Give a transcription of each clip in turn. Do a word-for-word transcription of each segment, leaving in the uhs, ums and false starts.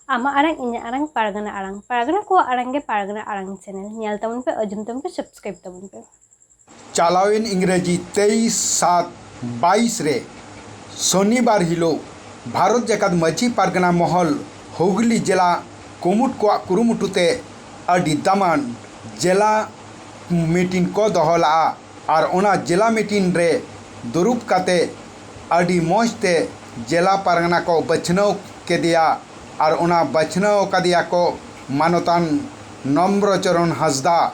ᱟᱢᱟᱜ ᱟᱲᱟᱝ, ᱤᱧᱟᱹᱜ ᱟᱲᱟᱝ, ᱯᱟᱨᱜᱟᱱᱟ ᱟᱲᱟᱝ᱾ ᱯᱟᱨᱜᱟᱱᱟ ᱠᱚᱣᱟᱜ ᱟᱲᱟᱝ ᱜᱮ ᱯᱟᱨᱜᱟᱱᱟ ᱟᱲᱟᱝ ᱪᱮᱱᱮᱞ᱾ ᱧᱮᱞ ᱛᱟᱵᱚᱱ ᱯᱮ, ᱟᱸᱡᱚᱢ ᱛᱟᱵᱚᱱ ᱯᱮ, ᱥᱟᱵᱥᱠᱨᱟᱭᱤᱵ ᱛᱟᱵᱚᱱ ᱯᱮ᱾ ᱪᱟᱞᱟᱣᱮᱱ ᱤᱝᱨᱮᱡᱤ ᱛᱮᱭᱤᱥ ᱥᱟᱛ ᱵᱟᱭᱤᱥ ᱨᱮ ᱥᱚᱱᱤᱵᱟᱨ ᱦᱤᱞᱳᱜ ᱵᱷᱟᱨᱚᱛ ᱡᱟᱠᱟᱛ ᱢᱟᱹᱡᱷᱤ ᱯᱟᱨᱜᱟᱱᱟ ᱢᱚᱦᱚᱞ ᱦᱩᱜᱽᱞᱤ ᱡᱮᱞᱟ ᱠᱩᱢᱩᱴ ᱠᱚᱣᱟᱜ ᱠᱩᱨᱩᱢᱩᱴᱩ ᱛᱮ ᱟᱹᱰᱤ ᱫᱟᱢᱟᱱ ᱡᱮᱞᱟ ᱢᱤᱴᱤᱝ ᱠᱚ ᱫᱚᱦᱚ ᱞᱟᱜᱼᱟ᱾ ᱟᱨ ᱚᱱᱟ ᱡᱮᱞᱟ ᱢᱤᱴᱤᱝ ᱨᱮ ᱫᱩᱲᱩᱵ ᱠᱟᱛᱮ ᱟᱹᱰᱤ ᱢᱚᱡᱽ ᱛᱮ ᱡᱮᱞᱟ ᱯᱟᱨᱜᱟᱱᱟ ᱠᱚ ᱵᱟᱪᱷᱱᱟᱣ ᱠᱮᱫᱮᱭᱟ᱾ ᱟᱨ ᱚᱱᱟ ᱵᱟᱪᱷᱱᱟᱣ ᱠᱟᱫᱮᱭᱟ ᱠᱚ ᱢᱟᱱᱚᱛᱟᱱ ᱱᱚᱢᱵᱨᱚᱪᱚᱨᱚᱱ ᱦᱟᱸᱥᱫᱟ,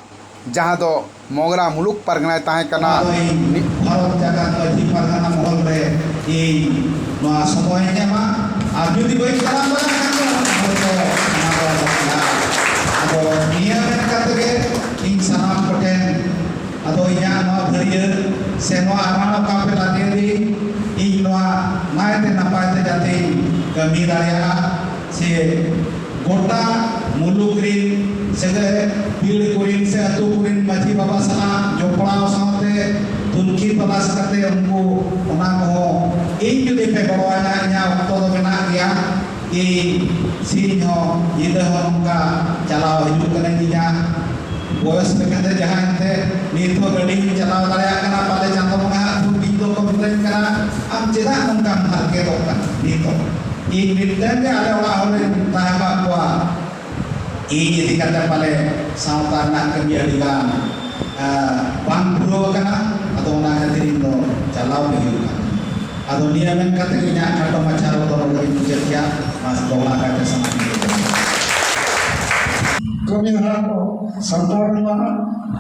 ᱡᱟᱦᱟᱸ ᱫᱚ ᱢᱚᱜᱽᱨᱟ ᱢᱩᱞᱩᱠ ᱯᱟᱨᱜᱟᱱᱟᱭ ᱛᱟᱦᱮᱸ ᱠᱟᱱᱟ᱾ ᱱᱚᱣᱟ ᱫᱚ ᱤᱧ ᱵᱷᱟᱨᱚᱛ ᱡᱟᱠᱟᱛ ᱢᱟᱹᱡᱷᱤ ᱯᱟᱨᱜᱟᱱᱟ ᱢᱚᱦᱚᱞ ᱨᱮ ᱤᱧ ᱱᱚᱣᱟ ᱥᱚᱢᱚᱭ ᱤᱧ ᱮᱢᱟ᱾ ᱟᱨ ᱡᱩᱫᱤ ᱵᱟᱹᱧ ᱪᱟᱞᱟᱣ ᱫᱟᱲᱮᱭᱟᱜ ᱠᱷᱟᱱ ᱫᱚ ᱦᱚᱭᱛᱚ ᱚᱱᱟ ᱫᱚ ᱵᱟᱝ ᱠᱟᱱᱟ᱾ ᱟᱫᱚ ᱱᱤᱭᱟᱹ ᱢᱮᱱ ᱠᱟᱛᱮ ᱜᱮ ᱤᱧ ᱥᱟᱱᱟᱢ ᱠᱚᱴᱷᱮᱱ ᱟᱫᱚ ᱤᱧᱟᱹᱜ ᱱᱚᱣᱟ ᱫᱷᱟᱹᱨᱭᱟᱹ ᱥᱮ ᱱᱚᱣᱟ ᱟᱨᱟᱬ ᱚᱠᱟ ᱯᱮ ᱞᱟᱫᱮᱭᱟᱫᱤᱧ, ᱤᱧ ᱱᱚᱣᱟ ᱱᱟᱭᱛᱮ ᱱᱟᱯᱟᱭ ᱛᱮ ᱡᱟᱛᱮᱧ ᱠᱟᱹᱢᱤ ᱫᱟᱲᱮᱭᱟᱜᱼᱟ, ᱥᱮ ᱜᱚᱴᱟ ᱢᱩᱞᱩᱠ ᱨᱤᱱ ᱥᱮ ᱯᱤᱲ ᱠᱚᱨᱤᱱ ᱥᱮ ᱟᱹᱛᱩ ᱠᱚᱨᱤᱱ ᱢᱟᱹᱡᱷᱤ ᱵᱟᱵᱟ ᱥᱟᱞᱟᱜ ᱡᱚᱯᱲᱟᱣ ᱥᱟᱶᱛᱮ ᱛᱩᱱᱠᱷᱤ ᱛᱚᱞᱟᱥ ᱠᱟᱛᱮ ᱩᱱᱠᱩ ᱚᱱᱟ ᱠᱚᱦᱚᱸ ᱤᱧ ᱡᱩᱫᱤ ᱯᱮ ᱜᱚᱲᱚᱣᱟᱹᱧᱟ, ᱤᱧᱟᱹᱜ ᱚᱠᱛᱚ ᱫᱚ ᱢᱮᱱᱟᱜ ᱜᱮᱭᱟ᱾ ᱤᱧ ᱥᱤᱧ ᱦᱚᱸ ᱧᱤᱫᱟᱹ ᱦᱚᱸ ᱱᱚᱝᱠᱟ ᱪᱟᱞᱟᱣ ᱦᱤᱡᱩᱜ ᱠᱟᱹᱱᱟᱹᱧ᱾ ᱤᱧᱟᱹᱜ ᱵᱚᱭᱚᱥ ᱞᱮᱠᱟᱛᱮ ᱡᱟᱦᱟᱸ ᱮᱱᱛᱮ ᱱᱤᱛ ᱦᱚᱸ ᱜᱟᱹᱰᱤ ᱦᱚᱸᱧ ᱪᱟᱞᱟᱣ ᱫᱟᱲᱮᱭᱟᱜ ᱠᱟᱱᱟ, ᱯᱟᱞᱮ ᱪᱟᱸᱫᱚ ᱵᱚᱸᱜᱟ ᱦᱟᱸᱜ ᱛᱷᱩᱢ ᱵᱤᱧ ᱫᱚᱠᱚ ᱢᱤᱛᱟᱹᱧ ᱠᱟᱱᱟ, "ᱟᱢ ᱪᱮᱫᱟᱜ ᱱᱚᱝᱠᱟᱢ ᱦᱟᱨᱠᱮᱛᱚᱜ ᱠᱟᱱᱟ?" ᱱᱤᱛᱚᱜ ᱤᱧ ᱢᱤᱫᱴᱟᱝ ᱜᱮ ᱟᱞᱮ ᱚᱲᱟᱜ ᱦᱚᱲ ᱨᱮᱱ ᱛᱟᱦᱮᱸ ᱠᱟᱜ ᱠᱚᱣᱟ, ᱤᱧ ᱤᱫᱤ ᱠᱟᱛᱮ ᱯᱟᱞᱮ ᱥᱟᱶᱛᱟ ᱨᱮᱱᱟᱜ ᱠᱟᱹᱢᱤ ᱟᱹᱰᱤ ᱜᱟᱱ, ᱟᱸ, ᱵᱟᱝ ᱯᱩᱨᱟᱹᱣ ᱟᱠᱟᱱᱟ᱾ ᱟᱫᱚ ᱚᱱᱟ ᱠᱷᱟᱹᱛᱤᱨ ᱤᱧ ᱫᱚ ᱪᱟᱞᱟᱣ ᱜᱮ ᱦᱩᱭᱩᱜ ᱠᱟᱱᱟ᱾ ᱟᱫᱚ ᱱᱤᱭᱟᱹ ᱢᱮᱱ ᱠᱟᱛᱮ ᱜᱮ ᱤᱧᱟᱹᱜ ᱠᱷᱟᱴᱚ ᱢᱟᱪᱷᱟ ᱨᱚᱲ ᱫᱚ ᱱᱚᱰᱮ ᱜᱤᱧ ᱢᱩᱪᱟᱹᱫ ᱠᱮᱜᱼᱟ᱾ ᱢᱟ ᱫᱚᱦᱲᱟ ᱠᱟᱭᱛᱮ ᱥᱟᱱᱟᱢ ᱠᱚ ᱠᱟᱹᱢᱤ ᱦᱚᱨᱟ ᱠᱚ ᱥᱟᱢᱴᱟᱣ ᱨᱮᱱᱟᱜ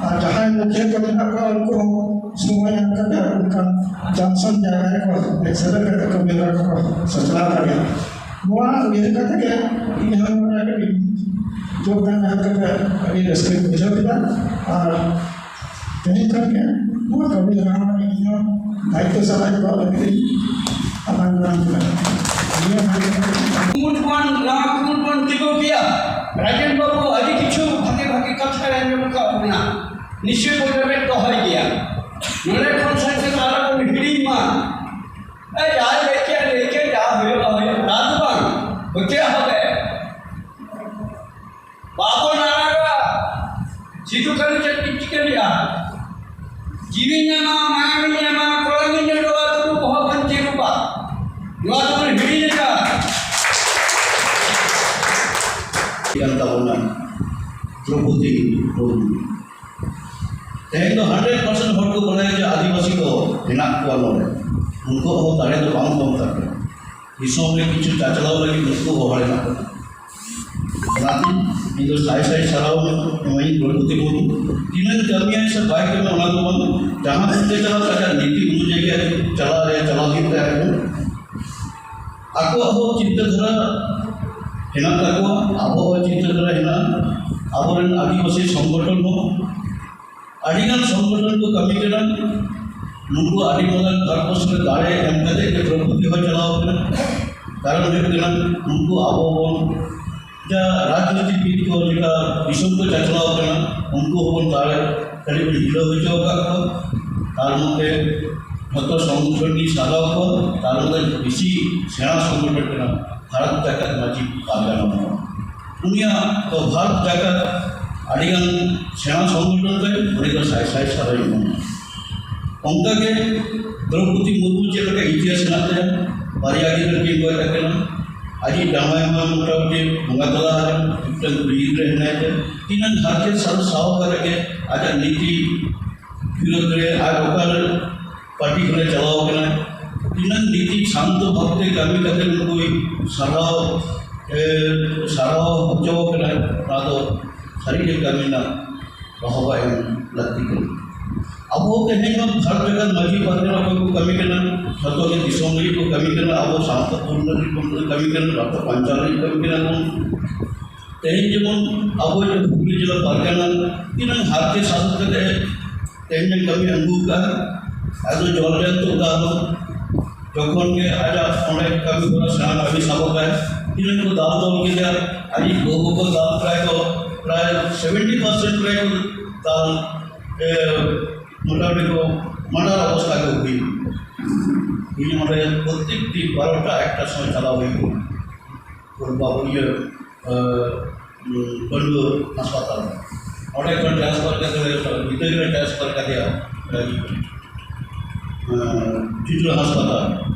ᱟᱨ ᱡᱟᱦᱟᱸᱭ ᱢᱩᱠᱷᱤᱭᱟᱹ ᱠᱚ ᱢᱮᱱᱟᱜ ᱠᱚᱣᱟ, ᱩᱱᱠᱩ ᱦᱚᱸ ᱥᱚᱢᱚᱭ ᱮᱢ ᱠᱟᱛᱮ ᱚᱱᱠᱟᱱ ᱡᱟᱦᱟᱸ ᱡᱟᱭᱜᱟ ᱨᱮᱠᱚ ᱦᱮᱡ ᱥᱮᱴᱮᱨ ᱠᱟᱛᱮ ᱠᱟᱹᱢᱤ ᱦᱚᱨᱟ ᱠᱚ ᱥᱟᱯᱲᱟᱣ ᱫᱟᱲᱮᱭᱟᱜᱼᱟ᱾ ᱱᱚᱣᱟ ᱩᱭᱦᱟᱹᱨ ᱠᱟᱛᱮ ᱜᱮ ᱤᱧ ᱦᱚᱸ ᱱᱚᱰᱮ ᱠᱟᱹᱴᱤᱡ ᱡᱳᱜᱽᱫᱟᱱ ᱮᱢ ᱠᱟᱛᱮ ᱟᱹᱰᱤ ᱨᱟᱹᱥᱠᱟᱹᱧ ᱵᱩᱡᱷᱟᱹᱣ ᱠᱮᱫᱟ᱾ ᱟᱨ ᱛᱮᱦᱮᱧ ᱠᱷᱚᱱ ᱜᱮ ᱱᱚᱣᱟ ᱠᱟᱹᱢᱤ ᱦᱚᱨᱟ ᱤᱧ ᱦᱚᱸ ᱫᱟᱭᱤᱛᱛᱚ ᱥᱟᱞᱟᱜ ᱡᱚᱲᱟᱣ ᱞᱟᱹᱜᱤᱫ ᱤᱧ ᱟᱛᱟᱝ ᱫᱟᱨᱟᱢ ᱠᱮᱫᱟ᱾ ᱱᱤᱭᱟᱹ ᱠᱩᱢᱩᱴ ᱵᱚᱱ, ᱱᱚᱣᱟ ᱠᱩᱢᱩᱴ ᱵᱚᱱ ᱛᱤᱸᱜᱩ ᱠᱮᱭᱟ᱾ ᱨᱟᱡᱮᱱ ᱵᱟᱹᱵᱩ ᱟᱹᱰᱤ ᱠᱤᱪᱷᱩ ᱵᱷᱟᱜᱮ ᱵᱷᱟᱜᱮ ᱠᱟᱛᱷᱟ ᱟᱸᱡᱚᱢ ᱟᱠᱟᱫ ᱵᱚᱱᱟ, ᱱᱤᱥᱪᱚᱭ ᱵᱚᱱ ᱨᱮᱵᱮᱫ ᱫᱚᱦᱚᱭ ᱜᱮᱭᱟ᱾ ᱱᱚᱰᱮ ᱠᱷᱚᱱ ᱥᱮᱱ ᱠᱟᱛᱮ ᱟᱞᱚ ᱵᱚᱱ ᱦᱤᱲᱤᱧ ᱢᱟ᱾ ᱮ, ᱡᱟᱦᱟᱸᱭ ᱞᱟᱹᱭ ᱠᱮᱫ, ᱞᱟᱹᱭ ᱠᱮᱫ, ᱡᱟ ᱦᱩᱭᱩᱜᱼᱟ, ᱦᱩᱭᱩᱜᱼᱟ, ᱛᱟ ᱫᱚ ᱵᱟᱝ, ᱦᱚᱛᱮ ᱦᱚᱵᱮ᱾ ᱵᱟᱵᱚᱱ ᱟᱲᱟᱜᱟ᱾ ᱥᱤᱫᱩ ᱠᱟᱹᱱᱦᱩ ᱪᱮᱫ ᱠᱤᱱ ᱪᱤᱠᱟᱹ ᱞᱮᱫᱼᱟ? ᱡᱤᱣᱤᱧ ᱮᱢᱟ, ᱢᱟᱭᱟᱢᱤᱧ ᱮᱢᱟ, ᱠᱚᱲᱟᱢᱤᱧ ᱩᱰᱩᱠᱟ, ᱛᱚᱵᱩ ᱵᱚᱦᱚᱜ ᱵᱟᱹᱧ ᱪᱤᱨᱩᱵᱟ᱾ ᱱᱚᱣᱟ ᱫᱚᱵᱚᱱ ᱦᱤᱲᱤᱧ ᱟᱠᱟᱫ᱾ ᱠᱟᱱ ᱛᱟᱵᱚᱱᱟ ᱫᱨᱚᱯᱚᱫᱤ ᱢᱩᱨᱢᱩ᱾ ᱛᱮᱦᱮᱧ ᱫᱚ ᱦᱟᱱᱰᱨᱮᱰ ᱯᱟᱨᱥᱮᱱᱴ ᱦᱚᱲ ᱠᱚ ᱵᱟᱲᱟᱭᱟ ᱡᱮ ᱟᱹᱫᱤᱵᱟᱹᱥᱤ ᱠᱚ ᱦᱮᱱᱟᱜ ᱠᱚᱣᱟ ᱱᱚᱰᱮ᱾ ᱩᱱᱠᱩᱣᱟᱜ ᱦᱚᱸ ᱫᱟᱲᱮ ᱫᱚ ᱵᱟᱝ ᱠᱚᱢ ᱛᱟᱠᱚᱣᱟ᱾ ᱫᱤᱥᱚᱢ ᱨᱮ ᱠᱤᱪᱷᱩ ᱪᱟᱪᱞᱟᱣ ᱞᱟᱹᱜᱤᱫ ᱱᱩᱠᱩ ᱦᱚᱦᱚ ᱨᱮᱱᱟᱜ ᱠᱟᱛᱷᱟ᱾ ᱚᱱᱟᱛᱮ ᱤᱧ ᱫᱚ ᱥᱟᱭ ᱥᱟᱭ ᱥᱟᱨᱦᱟᱣ ᱮᱢᱟᱹᱧ ᱫᱨᱚᱯᱚᱫᱤ ᱢᱩᱨᱢᱩ᱾ ᱛᱤᱱᱟᱹᱜ ᱠᱟᱹᱢᱤᱭᱟᱭ ᱥᱮ ᱵᱟᱭ ᱠᱟᱹᱢᱤᱭᱟ ᱚᱱᱟ ᱫᱚ ᱵᱟᱝ, ᱡᱟᱦᱟᱸ ᱛᱮ ᱪᱟᱞᱟᱜ ᱠᱟᱱᱟ ᱱᱤᱛᱤ ᱚᱱᱩᱡᱟᱭᱤ ᱪᱟᱞᱟᱜ ᱨᱮ ᱪᱟᱞᱟᱣ ᱦᱩᱭᱩᱜ ᱛᱟᱭᱟ᱾ ᱟᱠᱚᱣᱟᱜ ᱦᱚᱸ ᱪᱤᱱᱛᱟᱹ ᱫᱷᱟᱨᱟ ᱦᱮᱱᱟᱜ ᱛᱟᱠᱚᱣᱟ, ᱟᱵᱚᱣᱟᱜ ᱦᱚᱸ ᱪᱤᱱᱛᱟᱹ ᱫᱷᱟᱨᱟ ᱦᱮᱱᱟᱜᱼᱟ᱾ ᱟᱵᱚᱨᱮᱱ ᱟᱹᱫᱤᱵᱟᱹᱥᱤ ᱥᱚᱝᱜᱚᱴᱷᱚᱱ ᱦᱚᱸ ᱟᱹᱰᱤᱜᱟᱱ ᱥᱚᱝᱜᱚᱴᱷᱚᱱ ᱠᱚ ᱠᱟᱹᱢᱤ ᱠᱟᱱᱟ᱾ ᱱᱩᱠᱩ ᱟᱹᱰᱤ ᱢᱟᱨᱟᱝ ᱵᱷᱟᱨᱚᱛᱵᱚᱨᱥᱚ ᱨᱮ ᱫᱟᱲᱮ ᱮᱢ ᱠᱟᱛᱮ ᱜᱮ ᱫᱨᱚᱯᱚᱫᱤ ᱦᱚᱸ ᱪᱟᱞᱟᱣ ᱠᱟᱱᱟ᱾ ᱠᱟᱨᱚᱱ ᱦᱩᱭᱩᱜ ᱠᱟᱱᱟ ᱩᱱᱠᱩ ᱟᱵᱚ ᱵᱚᱱ ᱡᱟ ᱨᱟᱡᱽᱱᱤᱛᱤᱵᱤᱫ ᱠᱚ ᱡᱮᱴᱟ ᱫᱤᱥᱚᱢ ᱠᱚ ᱪᱟᱪᱞᱟᱣ ᱠᱟᱱᱟ, ᱩᱱᱠᱩ ᱦᱚᱸᱵᱚᱱ ᱫᱟᱲᱮ ᱠᱟᱹᱴᱤᱡ ᱵᱚᱱ ᱦᱤᱞᱟᱹᱣ ᱦᱚᱪᱚ ᱟᱠᱟᱫ ᱠᱚᱣᱟ᱾ ᱛᱟᱨ ᱢᱚᱫᱽᱫᱷᱮ ᱡᱷᱚᱛᱚ ᱥᱚᱝᱜᱚᱴᱷᱚᱱ ᱜᱮ ᱥᱟᱨᱦᱟᱣ ᱠᱚᱣᱟ, ᱛᱟᱨ ᱢᱚᱫᱽᱫᱷᱮ ᱵᱮᱥᱤ ᱥᱮᱬᱟ ᱥᱚᱝᱜᱚᱴᱷᱚᱱ ᱠᱟᱱᱟ ᱵᱷᱟᱨᱚᱛ ᱡᱟᱠᱟᱛ ᱢᱟᱹᱡᱷᱤ ᱯᱟᱨᱜᱟᱱᱟ ᱢᱚᱦᱚᱞ᱾ ᱩᱱᱤᱭᱟᱜ ᱫᱚ ᱵᱷᱟᱨᱚᱛ ᱡᱟᱠᱟᱛ ᱟᱹᱰᱤᱜᱟᱱ ᱥᱮᱬᱟ ᱥᱚᱝᱜᱚᱴᱷᱚᱱ ᱨᱮ ᱩᱱᱤ ᱫᱚ ᱥᱟᱭ ᱥᱟᱭ ᱥᱟᱨᱦᱟᱣ ᱤᱧ ᱮᱢᱟ᱾ ᱚᱱᱠᱟᱜᱮ ᱫᱨᱚᱯᱚᱫᱤ ᱢᱩᱨᱢᱩ ᱪᱮᱫ ᱞᱮᱠᱟ ᱤᱛᱤᱦᱟᱥ ᱦᱮᱱᱟᱜ ᱛᱟᱭᱟ, ᱵᱟᱨᱭᱟ ᱜᱤᱫᱽᱨᱟᱹ ᱠᱤᱱ ᱜᱚᱡ ᱟᱹᱠᱤᱱᱟ, ᱟᱡᱤᱡ ᱡᱟᱶᱟᱭ ᱢᱟ ᱢᱚᱴᱟᱢᱩᱴᱤ ᱵᱚᱸᱜᱟ ᱛᱟᱞᱟ ᱟᱠᱟᱱᱟ, ᱢᱤᱫᱴᱟᱝ ᱠᱩᱲᱤ ᱜᱤᱫᱽᱨᱟᱹ ᱦᱮᱱᱟᱭ ᱛᱟᱭᱟ, ᱛᱤᱱᱟᱹᱝ ᱦᱟᱨᱠᱮᱛ ᱥᱟᱞ ᱥᱟᱦᱟᱣ ᱠᱟᱛᱮ ᱜᱮ ᱟᱡᱟᱜ ᱱᱤᱛᱤ ᱵᱤᱨᱳᱫᱷ ᱨᱮ ᱟᱡ ᱚᱠᱟᱨᱮ ᱯᱟᱨᱴᱤ ᱠᱷᱚᱱᱮ ᱪᱟᱞᱟᱣ ᱠᱟᱱᱟ, ᱛᱤᱱᱟᱹᱝ ᱱᱤᱛᱤ ᱥᱟᱱᱛᱚ ᱵᱷᱟᱵᱽᱛᱮ ᱠᱟᱹᱢᱤ ᱠᱟᱛᱮ ᱱᱩᱠᱩᱭ ᱥᱟᱨᱦᱟᱣ, ᱮ, ᱥᱟᱨᱦᱟᱣ ᱦᱚᱪᱚ ᱠᱟᱱᱟ, ᱚᱱᱟ ᱫᱚ ᱥᱟᱹᱨᱤᱜᱮ ᱠᱟᱹᱢᱤ ᱨᱮᱱᱟᱜ ᱵᱟᱦᱚᱵᱟ ᱮᱢ ᱞᱟᱹᱠᱛᱤ ᱠᱟᱱᱟ᱾ ᱟᱵᱚ ᱛᱮᱦᱮᱧ ᱢᱟ ᱵᱷᱟᱨᱚᱛ ᱡᱟᱠᱟᱛ ᱢᱟᱹᱡᱷᱤ ᱯᱟᱨᱜᱟᱱᱟ ᱚᱠᱚᱭ ᱠᱚ ᱠᱟᱹᱢᱤ ᱠᱟᱱᱟ, ᱡᱷᱚᱛᱚ ᱜᱮ ᱫᱤᱥᱚᱢ ᱞᱟᱹᱜᱤᱫ ᱠᱚ ᱠᱟᱹᱢᱤ ᱠᱟᱱᱟ, ᱟᱵᱚ ᱥᱟᱶᱛᱟ ᱯᱩᱨᱱᱚ ᱞᱟᱹᱜᱤᱫ ᱵᱚᱱ ᱠᱟᱹᱢᱤ ᱠᱟᱱᱟ, ᱨᱟᱥᱴᱨᱚ ᱵᱟᱧᱪᱟᱣ ᱞᱟᱹᱜᱤᱫ ᱠᱟᱹᱢᱤ ᱠᱟᱱᱟ ᱵᱚᱱ᱾ ᱛᱮᱦᱮᱧ ᱡᱮᱢᱚᱱ ᱟᱵᱚ ᱦᱩᱜᱽᱞᱤ ᱡᱮᱞᱟ ᱯᱟᱨᱜᱟᱱᱟ ᱛᱤᱱᱟᱹᱜ ᱦᱟᱨᱠᱮᱛ ᱥᱟᱥᱮᱛ ᱠᱟᱛᱮ ᱛᱮᱦᱮᱧ ᱮ ᱠᱟᱹᱢᱤ ᱟᱹᱜᱩ ᱟᱠᱟᱫᱼᱟ, ᱟᱫᱚ ᱡᱚᱞᱡᱟᱱᱛᱚ ᱩᱫᱟᱦᱚᱨᱚᱱ, ᱡᱚᱠᱷᱚᱱ ᱜᱮ ᱟᱡᱟᱜ ᱚᱸᱰᱮ ᱠᱟᱹᱢᱤ ᱦᱚᱨᱟ ᱥᱮᱬᱟ ᱠᱟᱹᱢᱤ ᱥᱟᱵ ᱟᱠᱟᱫ, ᱛᱤᱱᱟᱹᱜ ᱠᱚ ᱫᱟᱞ ᱛᱚᱞ ᱠᱮᱫᱮᱭᱟ, ᱟᱡᱤᱡ ᱵᱟᱹᱦᱩ ᱠᱚ ᱫᱟᱞ ᱯᱨᱟᱭ ᱠᱚ, ᱯᱨᱟᱭ ᱥᱮᱵᱷᱮᱱᱴᱤ ᱯᱟᱨᱥᱮᱱᱴ ᱯᱨᱟᱭ ᱠᱚ ᱫᱟᱞ, ᱮ, ᱢᱚᱴᱟᱢᱩᱴᱤ ᱠᱚ ᱢᱟᱰᱟᱨ ᱚᱵᱚᱥᱛᱷᱟ ᱜᱮ ᱦᱩᱭ ᱮᱱᱟ᱾ ᱤᱧ ᱚᱸᱰᱮ ᱯᱨᱚᱛᱮᱠ ᱫᱤᱱ ᱵᱟᱨᱚᱴᱟ ᱮᱠᱴᱟ ᱥᱚᱢᱚᱭ ᱪᱟᱞᱟᱣ ᱦᱩᱭᱩᱜᱼᱟ᱾ ᱵᱟᱵᱩ ᱤᱭᱟᱹ, ᱮ, ᱯᱟᱹᱰᱩᱣᱟᱹ ᱦᱟᱥᱯᱟᱛᱟᱞ᱾ ᱚᱸᱰᱮ ᱠᱷᱚᱱ ᱴᱨᱟᱱᱥᱯᱷᱟᱨ ᱠᱟᱛᱮ ᱵᱤᱫᱟᱹᱭ ᱨᱮ ᱴᱨᱟᱱᱥᱯᱷᱟᱨ ᱠᱟᱫᱮᱭᱟ, ᱮ, ᱪᱩᱪᱩᱲᱟ ᱦᱟᱥᱯᱟᱛᱟᱞ᱾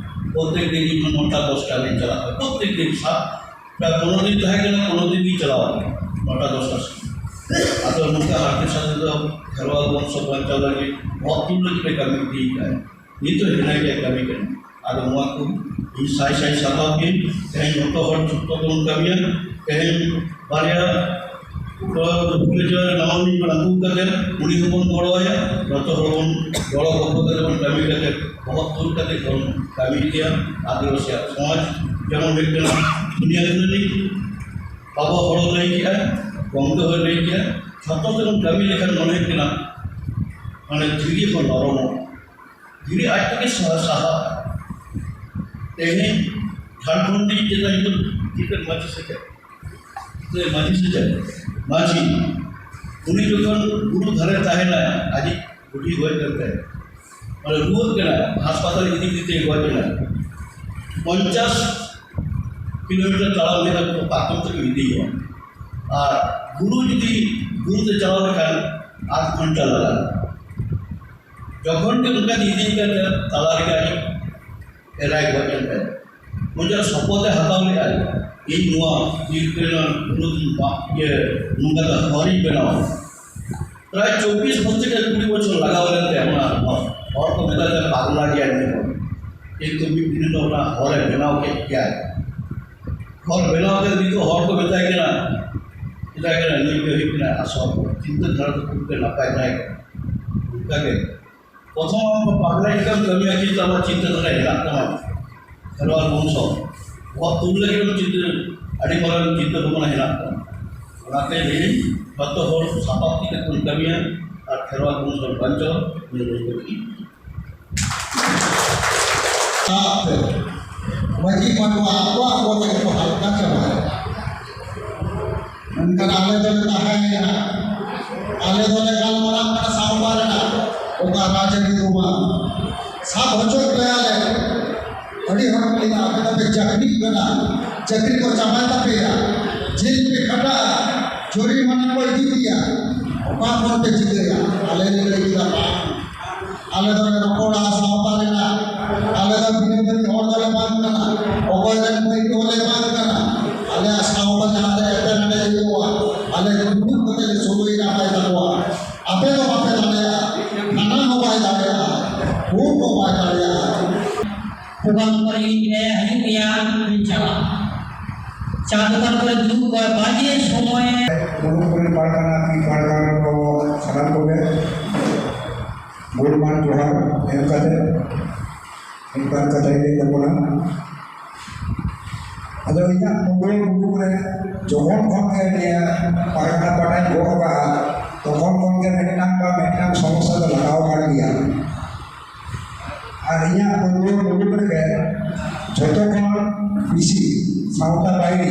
ᱯᱨᱚᱛᱮᱠ ᱫᱤᱱ ᱤᱧ ᱱᱚᱴᱟ ᱫᱚᱥᱴᱟ ᱨᱤᱧ ᱪᱟᱞᱟᱜᱼᱟ, ᱯᱨᱚᱛᱮᱠ ᱫᱤᱱ ᱥᱟᱛ, ᱯᱨᱟᱭ ᱯᱚᱱᱨᱚ ᱫᱤᱱ ᱛᱟᱦᱮᱸ ᱠᱟᱱᱟ, ᱯᱚᱱᱨᱚ ᱫᱤᱱ ᱜᱤᱧ ᱪᱟᱞᱟᱣ ᱠᱟᱱᱟ ᱱᱚᱴᱟ ᱫᱚᱥᱴᱟ ᱥᱚᱢᱚᱭ᱾ ᱟᱫᱚ ᱱᱚᱝᱠᱟ ᱦᱟᱨᱠᱮᱛ ᱥᱟᱥᱮᱛ ᱫᱚ ᱠᱷᱮᱨᱣᱟᱞ ᱵᱚᱝᱥᱚ ᱵᱟᱧᱪᱟᱣ ᱞᱟᱹᱜᱤᱫ ᱵᱚᱦᱚᱜ ᱛᱩᱞ ᱞᱟᱹᱜᱤᱫ ᱮ ᱠᱟᱹᱢᱤ ᱤᱫᱤ ᱠᱟᱜᱼᱟ᱾ ᱱᱤᱛᱚᱜ ᱦᱮᱱᱟᱭ ᱜᱮᱭᱟ ᱠᱟᱹᱢᱤ ᱠᱟᱱᱟ᱾ ᱟᱫᱚ ᱱᱚᱣᱟ ᱠᱚ ᱤᱧ ᱥᱟᱭ ᱥᱟᱭ ᱥᱟᱨᱦᱟᱣ ᱜᱮ᱾ ᱛᱮᱦᱮᱧ ᱡᱚᱛᱚ ᱦᱚᱲ ᱡᱩᱠᱛᱚ ᱛᱮᱵᱚᱱ ᱠᱟᱹᱢᱤᱭᱟ᱾ ᱛᱮᱦᱮᱧ ᱵᱟᱨᱭᱟ ᱯᱩᱨᱟᱹ ᱱᱟᱣᱟ ᱩᱱᱤ ᱵᱚᱱ ᱟᱹᱜᱩ ᱠᱟᱛᱮ ᱩᱱᱤ ᱦᱚᱸᱵᱚᱱ ᱜᱚᱲᱚ ᱟᱭᱟ᱾ ᱡᱚᱛᱚ ᱦᱚᱲ ᱵᱚᱱ ᱜᱚᱲᱚ ᱜᱚᱯᱚᱲ ᱠᱟᱛᱮ ᱵᱚᱱ ᱠᱟᱹᱢᱤ ᱠᱟᱛᱮ ᱵᱚᱦᱚᱜ ᱛᱩᱞ ᱠᱟᱛᱮ ᱵᱚᱱ ᱠᱟᱹᱢᱤ ᱤᱫᱤᱭᱟ᱾ ᱟᱹᱫᱤᱵᱟᱹᱥᱤᱭᱟᱜ ᱥᱚᱢᱟᱡᱽ ᱡᱮᱢᱚᱱ ᱦᱩᱭᱩᱜ ᱠᱟᱱᱟ ᱫᱩᱱᱤᱭᱟᱹ ᱨᱮᱱᱤᱡ ᱵᱟᱵᱟ ᱦᱚᱲ ᱞᱟᱹᱭ ᱠᱮᱜᱼᱟ, ᱜᱚᱢᱠᱮ ᱦᱚᱲ ᱞᱟᱹᱭ ᱠᱮᱜᱼᱟ, ᱡᱷᱚᱛᱚ ᱛᱮᱵᱚᱱ ᱠᱟᱹᱢᱤ ᱞᱮᱠᱷᱟᱱ ᱢᱚᱱᱮ ᱦᱩᱭᱩᱜ ᱠᱟᱱᱟ ᱢᱟᱱᱮ ᱫᱷᱤᱨᱤ ᱦᱚᱸ ᱱᱚᱨᱚᱢᱚᱜᱼᱟ᱾ ᱫᱷᱤᱨᱤ ᱟᱡ ᱛᱮᱜᱮ ᱥᱟᱦᱟ-, ᱥᱟᱦᱟᱜᱼᱟ᱾ ᱛᱮᱦᱮᱧ ᱡᱷᱟᱲᱠᱷᱚᱸᱰ ᱨᱤᱱᱤᱡ ᱪᱮᱛᱟᱱ ᱨᱮ ᱪᱮᱫ ᱢᱟᱹᱡᱷᱤ ᱥᱮ ᱪᱮᱫ? ᱥᱮ ᱢᱟᱹᱡᱷᱤ ᱥᱮ ᱪᱮᱫ? ᱢᱟᱹᱡᱷᱤ᱾ ᱩᱱᱤ ᱡᱚᱠᱷᱚᱱ ᱵᱩᱨᱩ ᱫᱷᱟᱨᱮ ᱛᱟᱦᱮᱱᱟᱭ, ᱟᱡᱤᱡ ᱵᱩᱰᱷᱤ ᱜᱚᱡ ᱞᱮᱱ ᱛᱟᱭᱟ, ᱢᱟᱱᱮ ᱨᱩᱣᱟᱹᱜ ᱠᱟᱱᱟᱭ, ᱦᱟᱥᱯᱟᱛᱟᱞ ᱤᱫᱤ ᱤᱫᱤ ᱛᱮ ᱜᱚᱡ ᱮᱱᱟᱭ᱾ ᱯᱚᱧᱪᱟᱥ ᱠᱤᱞᱳᱢᱤᱴᱟᱨ ᱛᱟᱲᱟᱢ ᱞᱮᱠᱷᱟᱱ ᱯᱟᱨᱠᱚᱢ ᱛᱮᱠᱚ ᱤᱫᱤᱭᱮᱭᱟ᱾ ᱟᱨ ᱵᱩᱨᱩ ᱡᱩᱫᱤ ᱵᱩᱨᱩ ᱛᱮ ᱪᱟᱞᱟᱣ ᱞᱮᱠᱷᱟᱱ ᱟᱫᱷ ᱜᱷᱚᱱᱴᱟ ᱞᱟᱜᱟᱜᱼᱟ᱾ ᱡᱚᱠᱷᱚᱱ ᱜᱮ ᱚᱱᱠᱟ ᱤᱫᱤ ᱠᱟᱛᱮ ᱛᱟᱞᱟ ᱨᱮᱜᱮ ᱟᱡ ᱮᱨᱟᱭ ᱜᱚᱡ ᱮᱱ ᱛᱟᱭᱟ᱾ ᱩᱱᱤ ᱡᱟᱦᱟᱸ ᱥᱚᱯᱚᱛ ᱮ ᱦᱟᱛᱟᱣ ᱞᱮᱫᱼᱟ, ᱤᱧ ᱱᱚᱣᱟ ᱵᱤᱨ ᱨᱮᱱᱟᱜ ᱵᱩᱨᱩ ᱫᱚᱧ ᱢᱟᱜ, ᱤᱭᱟᱹ, ᱱᱚᱝᱠᱟ ᱫᱚ ᱦᱚᱨᱤᱧ ᱵᱮᱱᱟᱣᱟ᱾ ᱯᱨᱟᱭ ᱪᱚᱵᱵᱤᱥ ᱵᱚᱪᱷᱚᱨ ᱥᱮ ᱠᱩᱲᱤ ᱵᱚᱪᱷᱚᱨ ᱞᱟᱜᱟᱣ ᱞᱮᱱ ᱛᱟᱭᱟ ᱚᱱᱟ ᱦᱚᱨ᱾ ᱦᱚᱲ ᱠᱚ ᱢᱮᱛᱟ ᱫᱮᱭᱟ ᱯᱟᱜᱽᱞᱟ ᱜᱮᱭᱟᱭ ᱱᱩᱭ ᱦᱚᱲ᱾ ᱠᱤᱱᱛᱩ ᱢᱤᱫ ᱫᱤᱱ ᱫᱚ ᱚᱱᱟ ᱦᱚᱨᱮ ᱵᱮᱱᱟᱣ ᱠᱮᱫ ᱜᱮᱭᱟᱭ᱾ ᱦᱚᱨ ᱵᱮᱱᱟᱣ ᱠᱟᱛᱮ ᱱᱤᱛᱚᱜ ᱦᱚᱲ ᱠᱚ ᱢᱮᱛᱟᱭ ᱠᱟᱱᱟ, ᱢᱮᱛᱟᱭ ᱠᱟᱱᱟ, ᱱᱩᱭ ᱜᱮ ᱦᱩᱭᱩᱜ ᱠᱟᱱᱟ ᱟᱥᱚᱞ ᱪᱤᱱᱛᱟᱹ ᱫᱷᱟᱨᱟ ᱫᱚ ᱠᱷᱩᱵ ᱜᱮ ᱱᱟᱯᱟᱭ ᱛᱟᱦᱮᱸ ᱠᱟᱱᱟ᱾ ᱚᱱᱠᱟᱜᱮ ᱯᱨᱚᱛᱷᱚᱢ ᱟᱢ ᱯᱟᱲᱦᱟᱣ ᱞᱟᱹᱜᱤᱫ ᱮᱢ ᱠᱟᱹᱢᱤᱭᱟ, ᱪᱤᱱᱛᱟᱹ ᱟᱢᱟᱜ ᱪᱤᱱᱛᱟᱹ ᱫᱷᱟᱨᱟ ᱦᱮᱱᱟᱜ ᱛᱟᱢᱟ, ᱠᱷᱮᱨᱣᱟᱞ ᱵᱚᱝᱥᱚ ᱵᱚᱦᱚᱜ ᱛᱩᱞ ᱞᱟᱹᱜᱤᱫ ᱮᱢ ᱪᱤᱱᱛᱟᱹ, ᱟᱹᱰᱤ ᱢᱟᱨᱟᱝ ᱪᱤᱱᱛᱟᱹ ᱵᱷᱟᱵᱽᱱᱟ ᱦᱮᱱᱟᱜ ᱛᱟᱢᱟ᱾ ᱚᱱᱟᱛᱮ ᱞᱟᱹᱭᱟᱹᱧ, ᱡᱚᱛᱚ ᱦᱚᱲ ᱥᱟᱯᱟᱵ ᱛᱤ ᱠᱟᱛᱮ ᱵᱚᱱ ᱠᱟᱹᱢᱤᱭᱟ ᱟᱨ ᱠᱷᱮᱨᱣᱟᱞ ᱵᱚᱝᱥᱚ ᱵᱟᱧᱪᱟᱣ ᱱᱤᱭᱟᱹ ᱞᱟᱹᱜᱤᱫ᱾ ᱥᱟᱶᱛᱮ ᱢᱟᱹᱡᱷᱤ ᱢᱟᱰᱣᱟ ᱟᱠᱚ ᱟᱠᱚ ᱛᱮᱜᱮ ᱠᱚ ᱦᱟᱞᱠᱟ ᱪᱟᱵᱟᱭᱮᱫᱟ᱾ ᱢᱮᱱᱠᱷᱟᱱ ᱟᱞᱮ ᱫᱚᱞᱮ ᱛᱟᱦᱮᱸᱭᱮᱱᱟ, ᱟᱞᱮ ᱫᱚᱞᱮ ᱜᱟᱞᱢᱟᱨᱟᱣ ᱠᱟᱱᱟ ᱥᱟᱶᱛᱟ ᱨᱮᱱᱟᱜ, ᱚᱠᱟ ᱨᱟᱡᱽᱟᱹᱨᱤ ᱫᱚ ᱵᱟᱝ᱾ ᱥᱟᱵ ᱦᱚᱪᱚᱭᱮᱫ ᱯᱮᱭᱟᱞᱮ᱾ ᱟᱹᱰᱤ ᱦᱚᱲ ᱠᱚ ᱞᱟᱹᱭᱟ, "ᱟᱯᱮ ᱫᱚᱯᱮ ᱪᱟᱹᱠᱨᱤᱜ ᱠᱟᱱᱟ, ᱪᱟᱹᱠᱨᱤ ᱠᱚ ᱪᱟᱵᱟᱭ ᱛᱟᱯᱮᱭᱟ, ᱡᱮᱞ ᱯᱮ ᱠᱷᱟᱴᱟᱜᱼᱟ, ᱡᱩᱨᱤᱢᱟᱱᱟ ᱠᱚ ᱤᱫᱤ ᱯᱮᱭᱟ, ᱚᱠᱟ ᱠᱷᱚᱱ ᱯᱮ ᱪᱤᱠᱟᱹᱭᱟ?" ᱟᱞᱮ ᱞᱮ ᱞᱟᱹᱭ ᱠᱮᱫᱟ, "ᱵᱟᱝ, ᱟᱞᱮ ᱫᱚᱞᱮ ᱨᱚᱯᱚᱲᱟ ᱥᱟᱶᱛᱟ ᱨᱮᱱᱟᱜ, ᱟᱞᱮ ᱫᱚ ᱵᱤᱱᱟᱹ ᱫᱷᱟᱹᱵᱤᱡ ᱦᱚᱲ ᱫᱚᱞᱮ ᱵᱟᱝ ᱠᱟᱱᱟ, ᱚᱠᱚᱭ ᱨᱮᱱ ᱢᱟᱹᱭ ᱠᱚᱦᱚᱸ ᱞᱮ ᱵᱟᱝ ᱠᱟᱱᱟ, ᱟᱞᱮᱭᱟᱜ ᱥᱟᱶᱛᱟ ᱡᱟᱦᱟᱸ ᱨᱮ ᱮᱯᱮᱨᱦᱮᱸᱰᱮᱡ ᱦᱩᱭᱩᱜᱼᱟ, ᱟᱞᱮ ᱫᱩᱲᱩᱵ ᱠᱟᱛᱮ ᱞᱮ ᱥᱩᱞᱩᱭ ᱱᱟᱯᱟᱭ ᱛᱟᱠᱚᱣᱟ, ᱟᱯᱮ ᱫᱚ ᱵᱟᱯᱮ ᱫᱟᱲᱮᱭᱟᱜᱼᱟ, ᱛᱷᱟᱱᱟ ᱦᱚᱸ ᱵᱟᱭ ᱫᱟᱲᱮᱭᱟᱜᱼᱟ, ᱠᱳᱨᱴ ᱦᱚᱸ ᱵᱟᱭ ᱫᱟᱲᱮᱭᱟᱜᱼᱟ᱾ ᱯᱨᱳᱜᱨᱟᱢ ᱠᱚᱨᱮ ᱤᱧ ᱞᱟᱹᱭᱟ, ᱦᱤᱡᱩᱜ ᱜᱮᱭᱟ, ᱤᱧ ᱪᱟᱞᱟᱜᱼᱟ᱾ ᱪᱟ ᱫᱚᱠᱟᱱ ᱠᱚᱨᱮ ᱫᱩᱲᱩᱵ ᱠᱚᱜᱼᱟ, ᱵᱟᱡᱮ ᱥᱚᱢᱚᱭ᱾ ᱢᱩᱞᱩᱠ ᱨᱮᱱ ᱯᱟᱨᱜᱟᱱᱟ, ᱯᱤ ᱯᱟᱨᱜᱟᱱᱟ ᱠᱚ, ᱥᱟᱱᱟᱢ ᱠᱚᱜᱮ ᱜᱩᱱᱢᱟᱱ ᱡᱚᱦᱟᱨ ᱮᱢ ᱠᱟᱛᱮ ᱢᱤᱫ ᱵᱟᱨ ᱠᱟᱛᱷᱟᱧ ᱞᱟᱹᱭ ᱛᱟᱵᱚᱱᱟ᱾ ᱟᱫᱚ ᱤᱧᱟᱹᱜ ᱢᱩᱞᱩᱠ ᱨᱮ ᱡᱚᱠᱷᱚᱱ ᱠᱷᱚᱱ ᱜᱮ ᱱᱤᱭᱟᱹ ᱯᱟᱨᱜᱟᱱᱟ ᱯᱟᱴᱟᱧ ᱜᱚᱜ ᱟᱠᱟᱫᱼᱟ, ᱛᱚᱠᱷᱚᱱ ᱠᱷᱚᱱ ᱜᱮ ᱢᱤᱫᱴᱟᱝ ᱵᱟ ᱢᱤᱫᱴᱟᱝ ᱥᱚᱢᱚᱥᱥᱟ ᱫᱚ ᱞᱟᱜᱟᱣ ᱟᱠᱟᱱ ᱜᱮᱭᱟ᱾ ᱟᱨ ᱤᱧᱟᱹᱜ ᱯᱟᱹᱴᱷᱩᱣᱟᱹ ᱢᱩᱞᱩᱠ ᱨᱮᱜᱮ ᱡᱷᱚᱛᱚ ᱠᱷᱚᱱ ᱵᱮᱥᱤ ᱥᱟᱶᱛᱟ ᱵᱟᱹᱭᱨᱤ,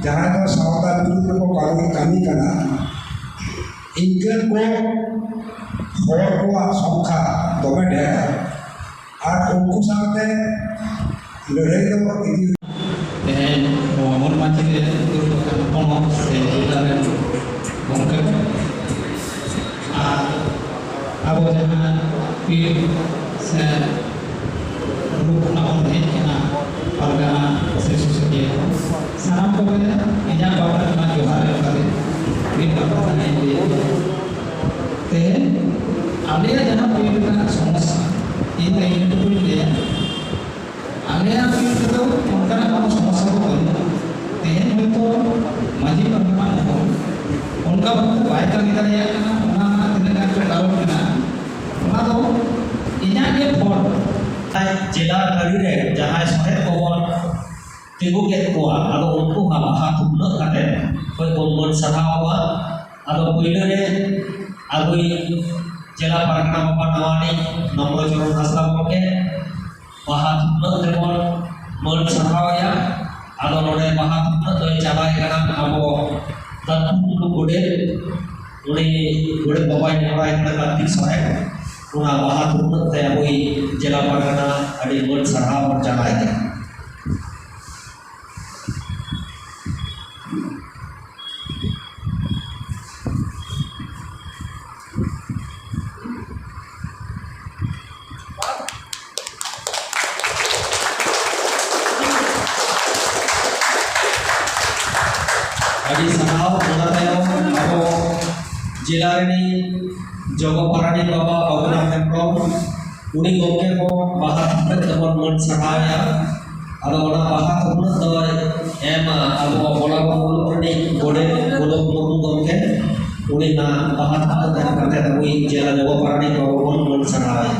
ᱡᱟᱦᱟᱸᱭ ᱫᱚ ᱥᱟᱶᱛᱟ ᱵᱤᱨᱩᱫᱷ ᱨᱮᱠᱚ ᱠᱟᱹᱢᱤ, ᱠᱟᱹᱢᱤ ᱠᱟᱱᱟ, ᱤᱱᱠᱟᱹᱱ ᱠᱚ ᱦᱚᱲ ᱠᱚᱣᱟᱜ ᱥᱚᱝᱠᱷᱟ ᱫᱚᱢᱮ ᱰᱷᱮᱨ᱾ ᱟᱨ ᱩᱱᱠᱩ ᱥᱟᱶᱛᱮ ᱞᱟᱹᱲᱦᱟᱹᱭ ᱫᱚ ᱤᱫᱤ ᱛᱮᱦᱮᱧ ᱱᱚᱣᱟ ᱢᱩᱞ ᱢᱟᱹᱪᱤ ᱨᱮ ᱫᱩᱲᱩᱵ ᱟᱠᱟᱱ ᱯᱚᱱᱚᱛ ᱥᱮ ᱡᱮᱞᱟ ᱨᱮᱱ ᱜᱚᱢᱠᱮ ᱠᱚ ᱟᱨ ᱟᱵᱚ ᱡᱟᱦᱟᱸ ᱯᱤᱲ ᱥᱮ ᱨᱩᱯ ᱠᱷᱚᱱᱟᱜ ᱵᱚᱱ ᱦᱮᱡ ᱠᱟᱱᱟ, ᱯᱟᱨᱜᱟᱱᱟ ᱥᱮ ᱥᱩᱥᱟᱹᱨᱤᱭᱟᱹ ᱠᱚ, ᱥᱟᱱᱟᱢ ᱠᱚᱜᱮ ᱤᱧᱟᱹᱜ ᱯᱟᱦᱴᱟ ᱠᱷᱚᱱᱟᱜ ᱡᱚᱦᱟᱨ ᱮᱢ ᱠᱟᱛᱮ ᱢᱤᱫ ᱵᱟᱨ ᱠᱟᱛᱷᱟ ᱤᱧ ᱞᱟᱹᱭ ᱮᱫᱟ᱾ ᱛᱮᱦᱮᱧ ᱟᱞᱮᱭᱟᱜ ᱡᱟᱦᱟᱸ ᱯᱤᱲ ᱨᱮᱱᱟᱜ ᱥᱚᱢᱚᱥᱥᱟ, ᱤᱧ ᱫᱚ ᱤᱱᱟᱹ ᱴᱩᱠᱩᱧ ᱞᱟᱹᱭᱟ, ᱟᱞᱮᱭᱟᱜ ᱯᱤᱲ ᱨᱮᱫᱚ ᱚᱱᱠᱟᱱᱟᱜ ᱠᱳᱱᱳ ᱥᱚᱢᱚᱥᱥᱟ ᱫᱚ ᱵᱟᱹᱱᱩᱜᱼᱟ᱾ ᱛᱮᱦᱮᱧ ᱦᱚᱭᱛᱳ ᱢᱟᱹᱡᱷᱤ ᱯᱟᱨᱜᱟᱱᱟ ᱢᱚᱦᱚᱞ ᱚᱱᱠᱟ ᱵᱷᱟᱵᱛᱮ ᱵᱟᱭ ᱠᱟᱹᱢᱤ ᱫᱟᱲᱮᱭᱟᱜ ᱠᱟᱱᱟ, ᱚᱱᱟ ᱨᱮᱱᱟᱜ ᱛᱤᱱᱟᱹᱜ ᱜᱟᱱ ᱪᱚ ᱠᱟᱨᱚᱱ ᱢᱮᱱᱟᱜᱼᱟ, ᱤᱧᱟᱹᱜ ᱜᱮ ᱯᱷᱚᱞ᱾ ᱡᱮᱞᱟ ᱛᱟᱹᱨᱤ ᱨᱮ ᱡᱟᱦᱟᱸᱭ ᱥᱚᱦᱮᱫ ᱠᱚᱵᱚᱱ ᱛᱤᱸᱜᱩ ᱠᱮᱫ ᱠᱚᱣᱟ, ᱟᱫᱚ ᱩᱱᱠᱩ ᱦᱚᱸ ᱵᱟᱦᱟ ᱛᱷᱩᱯᱱᱟᱹᱜ ᱠᱟᱛᱮ ᱦᱚᱭ ᱵᱚᱱ ᱢᱟᱹᱱ ᱥᱟᱨᱦᱟᱣ ᱠᱚᱣᱟ᱾ ᱟᱫᱚ ᱯᱩᱭᱞᱩ ᱨᱮ ᱟᱵᱚᱭᱤᱡ ᱡᱮᱞᱟ ᱯᱟᱨᱜᱟᱱᱟ ᱵᱟᱵᱟ ᱱᱟᱣᱟᱱᱤᱡ ᱱᱚᱢᱨᱚ ᱪᱚᱨᱚᱱ ᱦᱟᱸᱥᱫᱟ ᱜᱚᱢᱠᱮ ᱵᱟᱦᱟ ᱛᱷᱩᱯᱱᱟᱹᱜ ᱛᱮᱵᱚᱱ ᱢᱟᱹᱱ ᱥᱟᱨᱦᱟᱣ ᱮᱭᱟ᱾ ᱟᱫᱚ ᱱᱚᱰᱮ ᱵᱟᱦᱟ ᱛᱷᱩᱯᱱᱟᱹᱜ ᱫᱚᱭ ᱪᱟᱞᱟᱣ ᱠᱟᱱᱟ ᱟᱵᱚ ᱫᱟᱹᱛᱩ ᱴᱩᱰᱩ ᱜᱚᱰᱮᱛ᱾ ᱩᱱᱤ ᱜᱚᱰᱮᱛ ᱵᱟᱵᱟᱭ ᱱᱮᱦᱚᱨᱟᱭ ᱠᱟᱱᱟ ᱠᱟᱨᱛᱤᱠ ᱥᱚᱨᱮᱱ, ᱚᱱᱟ ᱵᱟᱦᱟ ᱛᱷᱩᱯᱱᱟᱹᱜ ᱛᱮ ᱟᱵᱚᱭᱤᱡ ᱡᱮᱞᱟ ᱯᱟᱨᱜᱟᱱᱟ ᱟᱹᱰᱤ ᱢᱟᱹᱱ ᱥᱟᱨᱦᱟᱣ ᱵᱚᱱ ᱪᱟᱞᱟᱣ ᱠᱟᱱᱟ᱾ ᱟᱹᱰᱤ ᱥᱟᱨᱦᱟᱣ᱾ ᱚᱱᱟ ᱛᱟᱭᱚᱢ ᱟᱵᱚ ᱡᱮᱞᱟ ᱨᱤᱱᱤᱡ ᱡᱚᱜᱚ ᱯᱟᱨᱟᱱᱤᱠ ᱵᱟᱵᱟ ᱵᱟᱵᱩᱨᱟᱢ ᱦᱮᱢᱵᱨᱚᱢ, ᱩᱱᱤ ᱜᱚᱢᱠᱮ ᱦᱚᱸ ᱵᱟᱦᱟ ᱛᱷᱩᱯᱱᱟᱹᱜ ᱛᱮᱵᱚᱱ ᱢᱟᱹᱱ ᱥᱟᱨᱦᱟᱣ ᱮᱭᱟ᱾ ᱟᱫᱚ ᱚᱱᱟ ᱵᱟᱦᱟ ᱛᱷᱩᱯᱱᱟᱹᱜ ᱫᱚᱭ ᱮᱢᱟ ᱟᱵᱚ ᱵᱚᱞᱟᱵᱚᱱ ᱢᱩᱞᱩᱠ ᱨᱤᱱᱤᱡ ᱜᱚᱰᱮᱛ ᱜᱚᱰᱚᱛ ᱢᱩᱨᱢᱩ ᱜᱚᱢᱠᱮ᱾ ᱩᱱᱤ ᱱᱟ ᱵᱟᱦᱟ ᱛᱷᱩᱯᱱᱟᱹᱜ ᱮᱢ ᱠᱟᱛᱮ ᱟᱵᱚᱭᱤᱡ ᱡᱮᱞᱟ ᱡᱚᱜᱚ ᱯᱟᱨᱟᱱᱤᱠ ᱵᱟᱵᱟ ᱵᱚᱱ ᱢᱟᱹᱱ ᱥᱟᱨᱦᱟᱣ ᱮᱭᱟ᱾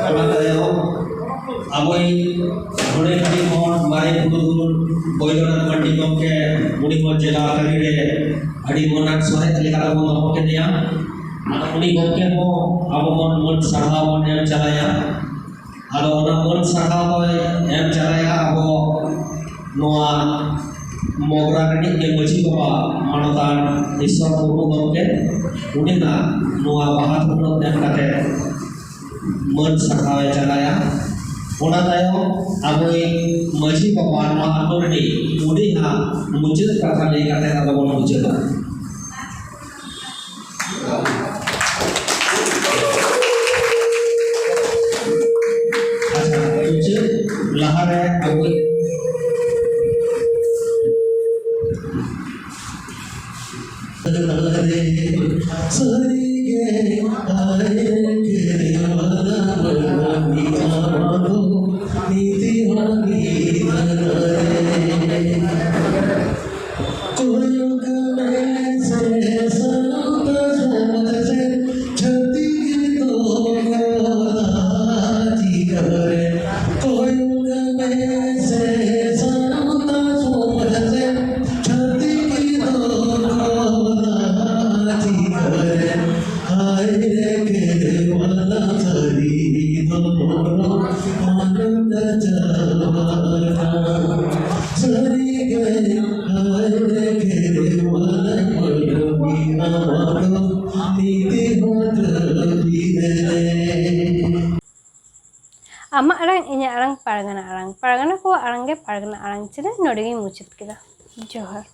ᱚᱱᱟ ᱛᱟᱭᱚᱢ ᱟᱵᱚᱭᱤᱡ ᱱᱚᱰᱮ ᱠᱟᱹᱴᱤᱡ ᱦᱚᱲ ᱢᱟᱨᱮ ᱯᱩᱨᱩᱫᱷᱩᱞ ᱵᱳᱭᱫᱚᱱᱟᱛᱷ ᱢᱟᱱᱰᱤ ᱜᱚᱢᱠᱮ, ᱩᱱᱤ ᱦᱚᱸ ᱡᱮᱞᱟ ᱛᱟᱹᱨᱤ ᱨᱮ ᱟᱹᱰᱤ ᱢᱟᱹᱱᱟᱱ ᱥᱚᱦᱮᱫ ᱞᱮᱠᱟ ᱛᱮᱵᱚᱱ ᱫᱚᱦᱚ ᱠᱮᱫᱮᱭᱟ᱾ ᱟᱫᱚ ᱩᱱᱤ ᱜᱚᱢᱠᱮ ᱦᱚᱸ ᱟᱵᱚ ᱵᱚᱱ ᱢᱟᱹᱱ ᱥᱟᱨᱦᱟᱣ ᱵᱚᱱ ᱮᱢ ᱪᱟᱞᱟᱭᱟ᱾ ᱟᱫᱚ ᱚᱱᱟ ᱢᱟᱹᱱ ᱥᱟᱨᱦᱟᱣ ᱫᱚᱭ ᱮᱢ ᱪᱟᱞᱟᱭᱟ ᱟᱵᱚ ᱱᱚᱣᱟ ᱢᱚᱜᱽᱨᱟ ᱨᱤᱱᱤᱡ ᱜᱮ ᱢᱟᱹᱡᱷᱤ ᱵᱟᱵᱟ ᱢᱟᱱᱚᱛᱟᱱ ᱤᱥᱥᱚᱨ ᱢᱩᱨᱢᱩ ᱜᱚᱢᱠᱮ᱾ ᱩᱱᱤ ᱱᱟᱜ ᱱᱚᱣᱟ ᱵᱟᱦᱟ ᱛᱷᱩᱯᱱᱟᱹᱜ ᱮᱢ ᱠᱟᱛᱮ ᱢᱟᱹᱱ ᱥᱟᱨᱦᱟᱣ ᱮ ᱪᱟᱞᱟᱭᱟ᱾ ᱚᱱᱟ ᱛᱟᱭᱚᱢ ᱟᱵᱚᱭᱤᱡ ᱢᱟᱹᱡᱷᱤ ᱵᱟᱵᱟ ᱱᱚᱣᱟ ᱟᱛᱳ ᱨᱤᱱᱤᱡ, ᱩᱱᱤ ᱦᱟᱸᱜ ᱢᱩᱪᱟᱹᱫ ᱠᱟᱛᱷᱟ ᱞᱟᱹᱭ ᱠᱟᱛᱮ ᱟᱫᱚ ᱵᱚᱱ ᱢᱩᱪᱟᱹᱫᱟ᱾ ᱟᱪᱪᱷᱟ, ᱢᱩᱪᱟᱹᱫ ᱞᱟᱦᱟᱨᱮ ᱟᱵᱚᱭᱤᱡ ᱟᱢᱟᱜ ᱟᱲᱟᱝ, ᱤᱧᱟᱹᱜ ᱟᱲᱟᱝ, ᱯᱟᱨᱜᱟᱱᱟ ᱟᱲᱟᱝ, ᱯᱟᱨᱜᱟᱱᱟ ᱠᱚᱣᱟᱜ ᱟᱲᱟᱝ ᱜᱮ ᱯᱟᱨᱜᱟᱱᱟ ᱟᱲᱟᱝ ᱪᱮᱱᱮᱞ ᱱᱚᱰᱮ ᱜᱤᱧ ᱢᱩᱪᱟᱹᱫ ᱠᱮᱫᱟ᱾ ᱡᱚᱦᱟᱨ᱾